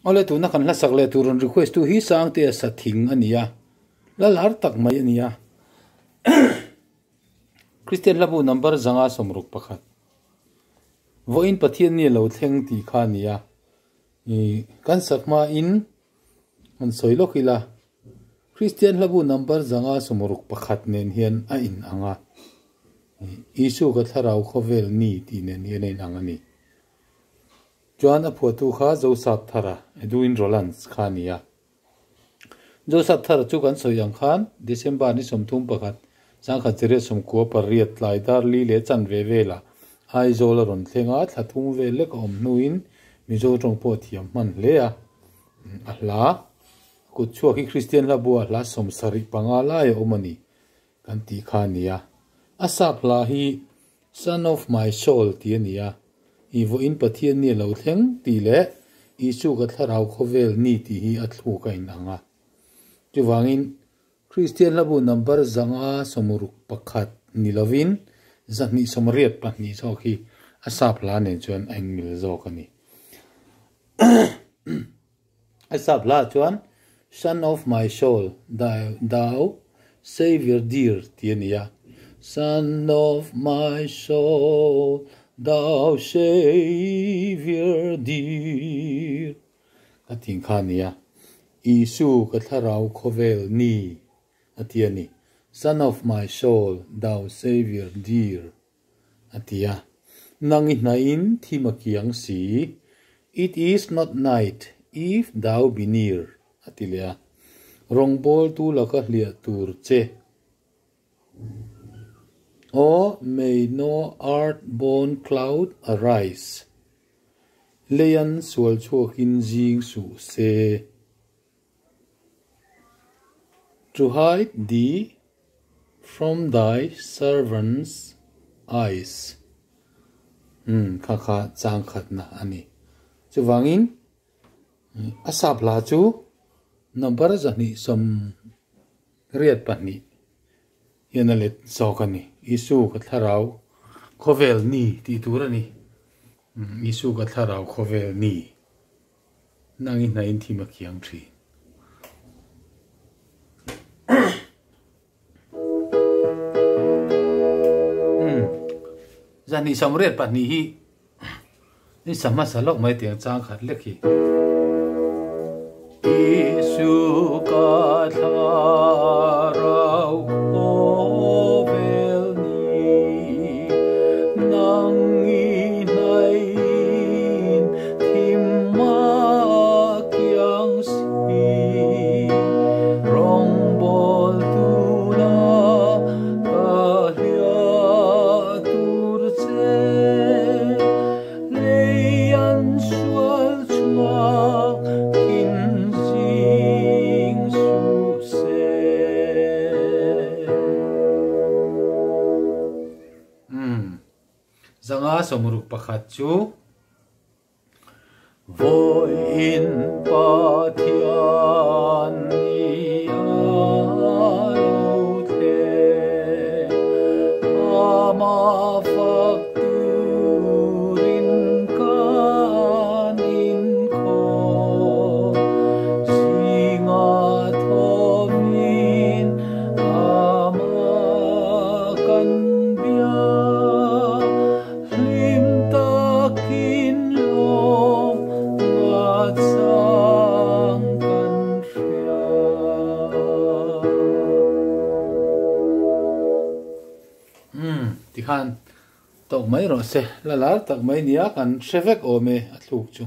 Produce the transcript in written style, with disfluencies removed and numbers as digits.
Awle tuna kan hla sak leh tur rawn request tu hi Sangtea Sathing a ni a, la lar tak mai a ni a. Kristian hlabu number 561. Vawiin Pathian ni a lo thleng tih kha a ni a, kan sak hmain han sawi lawk ila, Kristian hlabu number 561 nen hian a inang a, Isu ka thlarau khawvel ni tih nen hian a inang a ni. Chuan a phuahtu kha Joseph Thara, Edwin Rolands, kha a ni a. Joseph Thara chu kan sawi ang khan December ni 31, 1998 tlai dar li leh chanve velah Aizawl a rawn thleng a, thla thum vel lek a awm hnuin Mizo tawng pawh a thiam hman hle a. A hla kut chhuak hi Kristian hla buah hla 75 lai a awm a ni kan tih kha a ni a. A sap hla hi Son of my soul tih a ni a, i vawiin Pathian ni a lo thleng tih leh Isu ka thlarau khawvel ni tih hi a thluk a inang a. Chuvangin Kristian hlabu number 561 ni lovin 282 zawk hi a sap hla nen chuan a inmil zawk a ni. A sap hla chuan Son of my soul, thou Saviour dear tih a ni a. Son of my soul, thou Saviour dear ka tih kha a ni a. Isu ka thlarau khawvel ni a ti a ni. Son of my soul, thou Saviour dear a ti a. Nang i hnaihin thim a kiang si, It is not night if thou be near a ti leh a. Rawngbawltu laka hliah tur che. Oh, may no earth-born cloud arise. Leian sual chhuakin zing suh se. To hide thee from thy servant's eyes. Umm, kha kha chang khatna a ni. Chuvangin, a sap hla chu number 282 hian a let zawk a ni. Isu ka thlarau khawvel ni tih tur a ni. Isu ka thlarau khawvel ni. Nang i hnaiin thim a kiang thin. 282 hi ni sa hmasa lawk mai tiang chang khat lek hi. Isu ka thlarau khawvel ni nang i hnaiin thim a kiang si rawngbawltu la ka hliah tur che lei an sual chhuak in zing suh se. Umm 561 chu Vawiin Pathian ni a lo thleng, Amah fak turin kan inkhawm. Zingah thawmin Amah kan bia. Hlim takin lawm nga chang kan hria. Umm tikhan tawk mai rawh se, la lar tak mai nia kan hre vek awm e a thluk chu.